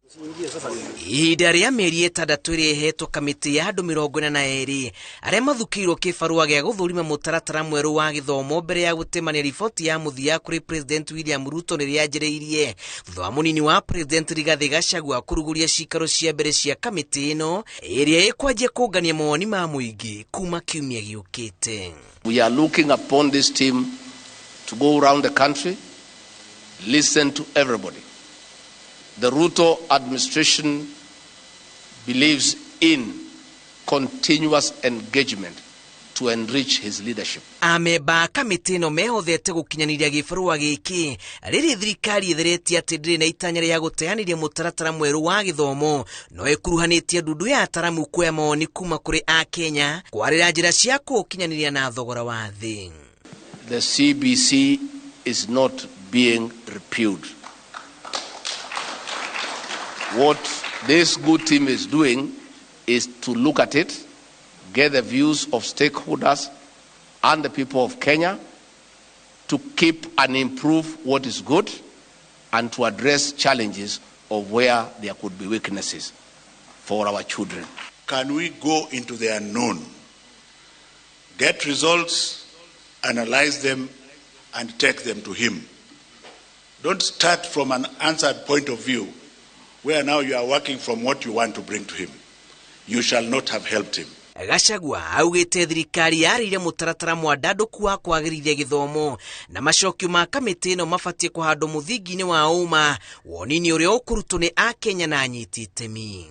Ihinda rĩa mĩeri 6 ĩrĩa ĩhetwo kamĩtĩ ya andũ 42 arĩa mathukĩirwo kĩbarũa gĩa gũthũrima mũtaratara mwerũ wa gĩthomo mbere ya gũtemania riboti ya mũthia kũrĩ President William Ruto nĩ rĩanjĩrĩirie thutha wa mũnini wa President Rigathĩ Gachagua kũrugũria cikaro cia mbere cia kamĩtĩ ĩno ĩrĩa ĩkwanjia kũngania mawoni ma mũingĩ kuma kiumia gĩũkĩte. We are looking upon this team to go around the country, listen to everybody. The Ruto administration believes in continuous engagement to enrich his leadership. Amemba a kamĩtĩ ĩno mehothete gũkinyanĩria gĩbarũa gĩkĩ rĩrĩ thirikari ĩtheretie atĩ ndĩrĩ na itanya rĩa gũteanĩria mũtaratara mwerũ wa gĩthomo, no ĩkuruhanĩtie ndundu ya ataramu kuoya mawoni kuma kũrĩ Akenya kwarĩra njĩra cia kũũkinyanĩria na thogora wa thĩ. The CBC is not being repealed. What this good team is doing is to look at it, get the views of stakeholders and the people of Kenya, to keep and improve what is good and to address challenges of where there could be weaknesses for our children. Can we go into the unknown, get results, analyze them, and take them to him? Don't start from an answered point of view where now you are working from what you want to bring to him. You shall not have helped him. Gachagua augĩte thirikari yarĩire mũtaratara mwandandũku wa kwagĩrithia gĩthomo na macokio ma kamĩtĩ ĩno mabatiĩ kũhandwo mũthingi-inĩ wa ũma woni-inĩ ũrĩa ũkũrutwo nĩ Akenya na anyiti itemi.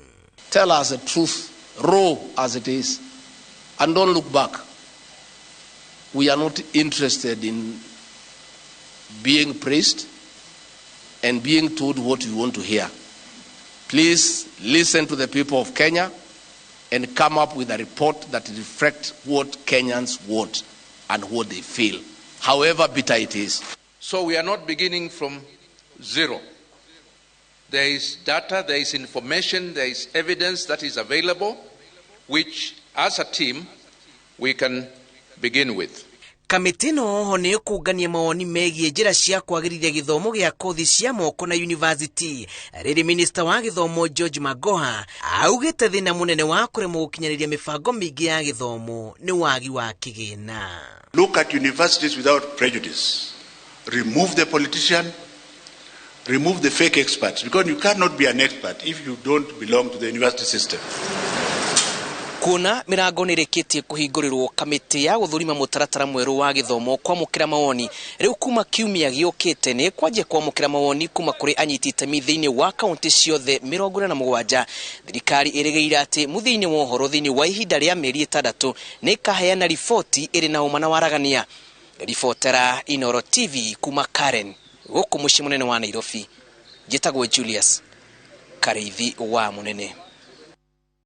Tell us the truth, raw as it is, and don't look back. We are not interested in being praised and being told what we want to hear. Please listen to the people of Kenya and come up with a report that reflects what Kenyans want and what they feel, however bitter it is. So we are not beginning from zero. There is data, there is information, there is evidence that is available, which as a team we can begin with. Kamĩtĩ ĩno oho nĩ ĩkũngania mawoni megiĩ njĩra cia kwagĩrithia gĩthomo gĩa kothi cia moko na yunivasĩtĩ. Rĩrĩ minista wa gĩthomo George Magoha augĩte thĩna mũnene wa kũremwo gũkinyanĩria mĩbango mĩingĩ ya gĩthomo nĩ wagi wa kĩgĩna. Look at universities without prejudice. Remove the politician, remove the fake experts, because you cannot be an expert if you don't belong to the university system. Kuona mĩrango nĩ ĩrĩkĩtie kũhingũrĩrwo kamĩtĩ ya gũthũrima mũtaratara mwerũ wa gĩthomo kwamũkĩra mawoni, rĩu kuma kiumia gĩũkĩte nĩ kwanjia kwamũkĩra mawoni kuma kũrĩ anyiti itemi thĩinĩ wa kaunti ciothe 47. Thirikari ĩrĩgĩire atĩ mũthia-inĩ wa ũhoro thĩinĩ wa ihinda rĩa mĩeri 6 nĩ ĩkaheana riboti ĩrĩ na ũma na waragania. Ribotera Inooro TV kuma Karen gũkũ mũciĩ mũnene wa Nairobi, njĩtagwo Julius Karĩithi wa Mũnene.